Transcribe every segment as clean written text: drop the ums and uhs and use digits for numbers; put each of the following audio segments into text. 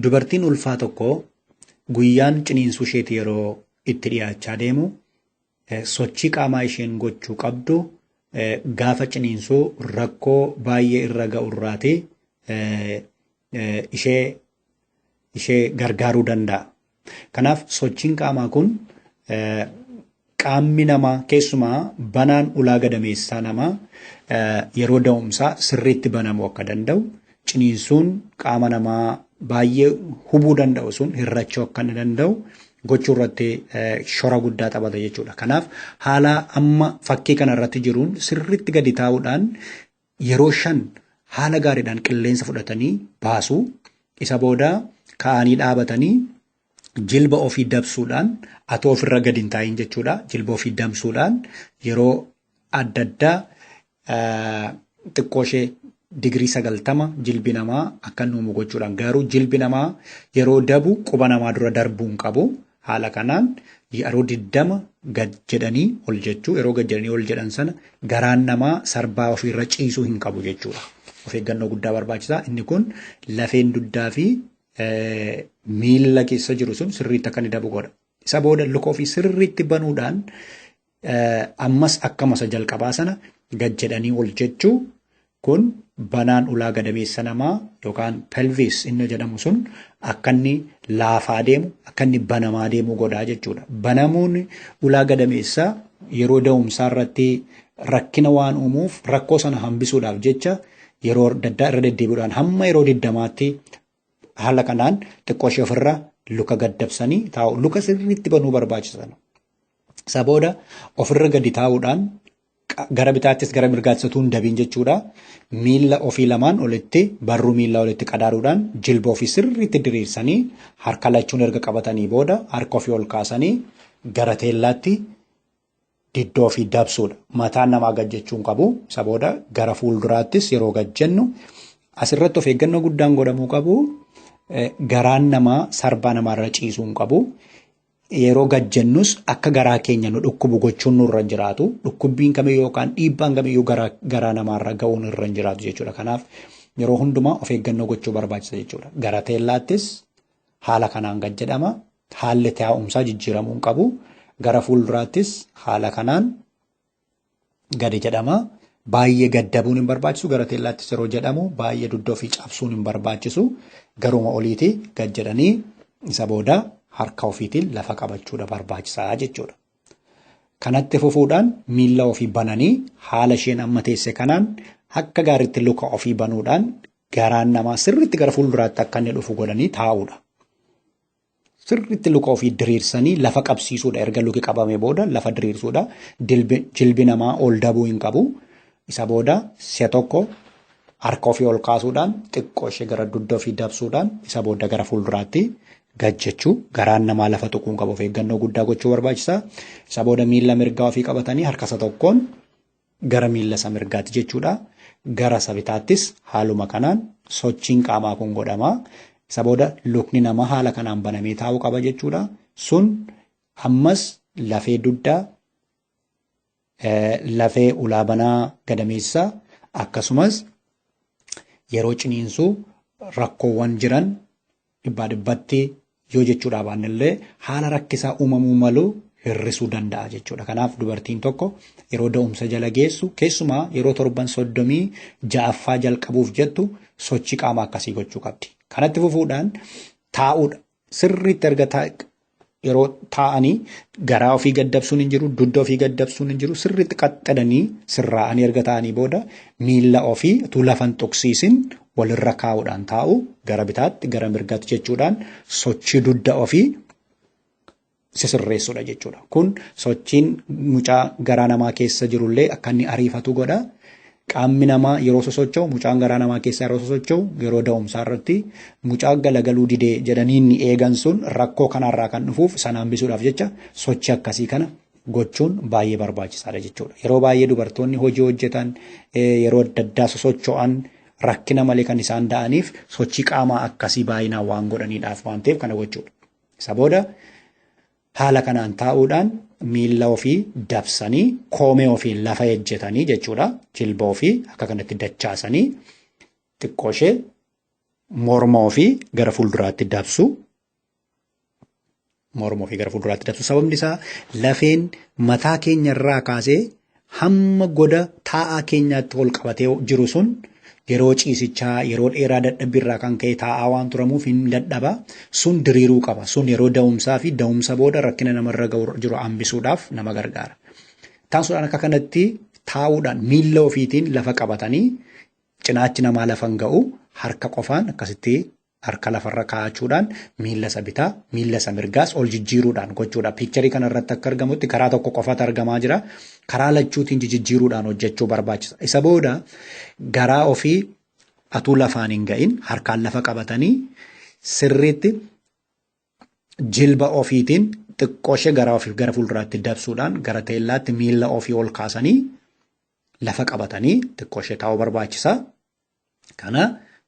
Dubartiin ulfaa tokko guyyaan ciniinsuu isheetii yeroo itti dhiyaachaa deemu sochii qaamaa isheen gochuu qabdu gaafa ciniinsuu rakkoo baay'ee irra ga'urraati ishee gargaaruu danda'a. Kanaaf sochiin qaamaa kun qaamni namaa keessumaa banaan ulaa gadameessaa namaa yeroo da'umsaa sirriitti banamuu akka danda'u, ciniinsuun qaama namaa baay'ee hubuu danda'u sun hir'achuu akka inni danda'u gochuu irratti shora guddaa taphata jechuudha. Kanaaf haala amma fakkii kana irratti jiruun sirriitti gadi taa'uudhaan yeroo 5 haala gaariidhaan qilleensa fudhatanii baasuu, isa booda ka'anii dhaabatanii jilba ofii dabsuudhaan, atoo ofirra gadi hin taa'in jechuudha. Jilba ofii dabsuudhaan yeroo adda addaa xiqqoo ishee digirii 90 jilbi namaa akka inni uumu gochuudhaan, garuu jilbi namaa yeroo dabu quba namaa dura darbuu hin qabu. Haala kanaan yeroo 20 gad jedhanii ol jechuu, yeroo gad jedhanii ol jedhan sana garaan namaa sarbaa ofiirra ciisuu hin qabu jechuudha. Of eeggannoo guddaa barbaachisaa. Inni kun lafeen dugdaa fi miilla keessa jiru sun sirriitti akka inni dabu godha. Isa booda luka ofii sirriitti banuudhaan ammas akkuma isa jalqabaa sana gad jedhanii ol jechuu, kun banaan ulaa gadameessa namaa yookaan pelvis inni jedhamu sun akka inni laafaa deemu, akka inni banamaa deemu godhaa jechuudha. Banamuun ulaa gadameessaa yeroo da'umsaa irratti rakkina waan uumuuf, rakkoo sana hambisuudhaaf jecha yeroo adda addaa irra deddeebi'uudhaan hamma yeroo 20tti haala kanaan xiqqoo ishee ofirra luka gaddabsanii taa'u. Luka sirriitti banuu barbaachisan. Isa booda ofirra gadi taa'uudhaan gara bitaattis gara mirgaattis utuu hin dabiin jechuudha. Miilla ofii lamaan olitti, barruu miillaa olitti qadaaduudhaan jilba ofii sirriitti diriirsanii, harka lachuun erga qabatanii booda harka ofii ol kaasanii gara teellaatti diddoo ofii dabsuudha. Mataan namaa gad jechuu hin qabu. Isa booda gara fuulduraattis yeroo gad jennu asirratti of eeggannoo guddaan godhamuu qabu. Garaan namaa sarbaa namaarra ciisuu hin qabu. Yeroo gad jennus akka garaa keenya nu dhukkubu gochuun nurra hin jiraatu. Dhukkubbiin kamiyyuu yookaan dhiibbaan kamiyyuu garaa namaarra ga'uun irra hin jiraatu jechuudha. Kanaaf yeroo hundumaa of eeggannoo gochuu barbaachisa jechuudha. Gara teellaattis haala kanaan gad jedhama. Haalli taa'umsaa jijjiiramuu hin qabu. Gara fuulduraattis haala kanaan gadi jedhama. Baay'ee gaddabuun hin barbaachisu. Gara teellaattis yeroo jedhamu baay'ee dugda ofii cabsuun hin barbaachisu. Garuma oliiti gad jedhanii isa booda harka ofiitiin lafa qabachuudha barbaachisaa jechuudha. Kanatti fufuudhaan miilla ofii bananii haala isheen amma teesse kanaan akka gaariitti luka ofii banuudhaan garaan namaa sirriitti gara fuulduraatti akka inni dhufu godhanii taa'uudha. Sirriitti luka ofii diriirsanii lafa qabsiisuudha. Erga luki qabame booda lafa diriirsuudha. Jilbi namaa ol dabuu hin qabu. Isa booda si'a tokko harka ofii ol kaasuudhaan xiqqoo ishee gara dugda ofii dabsuudhaan isa booda gara fuulduraatti gad jechuu, garaan namaa lafa tuquu hin qabu. Of eeggannoo guddaa gochuu barbaachisa. Isa booda miilla mirgaa ofii qabatanii harka isa tokkoon gara miilla isa mirgaatti jechuudha. Gara isa bitaattis haaluma kanaan sochiin qaamaa kun godhama. Isa booda lukni namaa haala kanaan banamee taa'uu qaba jechuudha. Sun ammas lafee dugdaa, lafee ulaa banaa gadameessaa, akkasumas yeroo ciniinsuu rakkoowwan jiran dhibbaa dhibbatti yoo jechuudhaa baannellee haala rakkisaa uumamuu malu hir'isuu danda'a jechuudha. Kanaaf dubartiin tokko yeroo da'umsa jala geessu, keessumaa yeroo torban 36ffaa jalqabuuf jettu, sochii qaamaa akkasii gochuu qabdi. Kanatti fufuudhaan taa'uudha. Sirriitti erga yeroo taa'anii garaa ofii gaddabsuun hin jiru, dugda ofii gaddabsuun hin jiru, sirriitti qaxxadanii sirraa'anii erga taa'anii booda miilla ofii utuu lafa hin tuqsiisin walirra kaa'uudhaan taa'u, gara bitaatti gara mirgaatti jechuudhaan sochii dugda ofii sisirreessuudha jechuudha. Kun sochiin mucaa garaa namaa keessa jirullee akka inni ariifatu godha. Qaamni namaa yeroo sosocho'u, mucaan garaa namaa keessa yeroo sosocho'u, yeroo da'umsaa irratti mucaa galagaluu didee jedhanii inni eegan sun rakkoo kanarraa kan dhufuuf sana hambisuudhaaf jecha sochii akkasii kana gochuun baay'ee barbaachisaadha jechuudha. Yeroo baay'ee dubartoonni hojii hojjetan, yeroo adda addaa sosocho'an rakkina malee kan isaan da'aniif sochii qaamaa akkasii baay'inaan waan godhaniidhaaf waan ta'eef kana gochuudha. Isa booda haala kanaan taa'uudhaan miilla ofii dabsanii koomee ofii lafa ejjetanii jechuudha. Jilba ofii akka kanatti dachaasanii xiqqoo ishee Morma ofii gara fuulduraatti dabsu. Morma ofii gara fuulduraatti dabsu. Sababni isaa lafeen mataa keenya irraa kaasee hamma goda taa'aa keenyaatti ol qabatee jiru sun yeroo ciisichaa yeroo dheeraa dadhabbii irraa kan ka'e taa'aa waan turamuuf hin dadhaba. Sun diriiruu qaba. Sun yeroo da'umsaa fi da'umsa booda rakkina namarra ga'u jiru hambisuudhaaf nama gargaara. Taasisuudhaan akka kanatti taa'uudhaan miilla ofiitiin lafa qabatanii cinaachi namaa lafa hin ga'u harka qofaan akkasitti harka lafarra kaa'achuudhaan miilla isa bitaa miilla isa mirgaas ol jijjiiruudhaan gochuudha. Piikcharii kanarratti akka argamutti karaa tokko qofatu argamaa jira. Karaa lachuutiin jijjiiruudhaan hojjechuu barbaachisa. Isa booda garaa ofii atuu lafaan hin ga'in harkaan lafa qabatanii sirriitti jilba ofiitiin xiqqooshee garaa ofii gara fuulduraatti dabsuudhaan gara teellaatti miilla ofii ol kaasanii lafa qabatanii xiqqooshee taa'uu barbaachisa. Kana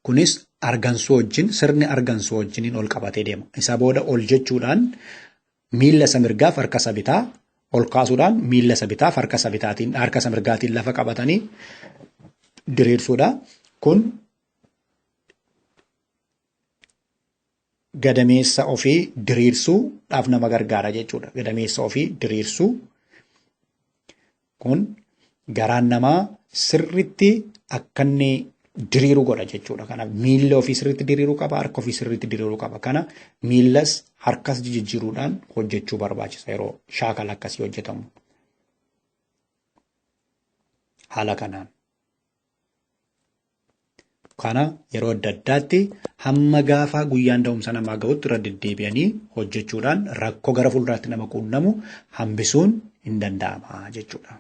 kunis argansuu wajjin sirni argansuu wajjiniin ol qabatee deema. Isa booda ol jechuudhaan miilla isa mirgaaf harka isa bitaa ol kaasuudhaan miilla isa bitaaf harka isa bitaatiin harka isa mirgaatiin lafa qabatanii diriirsuudha. Kun gadameessa ofii diriirsuudhaaf nama gargaara jechuudha. Gadameessa ofii diriirsuu kun garaan namaa sirriitti akka inni diriiru godha jechuudha. Kanaaf miilla ofii sirriitti diriiruu qaba, harka ofii sirriitti diriiruu qaba. Kana miillas harkas jijjiiruudhaan hojjechuu barbaachisa yeroo shaakala akkasii hojjetamu. Haala kanaan. Kana yeroo adda addaatti hamma gaafa guyyaan da'umsa namaa ga'utti irra deddeebi'anii hojjechuudhaan rakkoo gara fuulduraatti nama quunnamu hambisuun hin danda'ama jechuudha.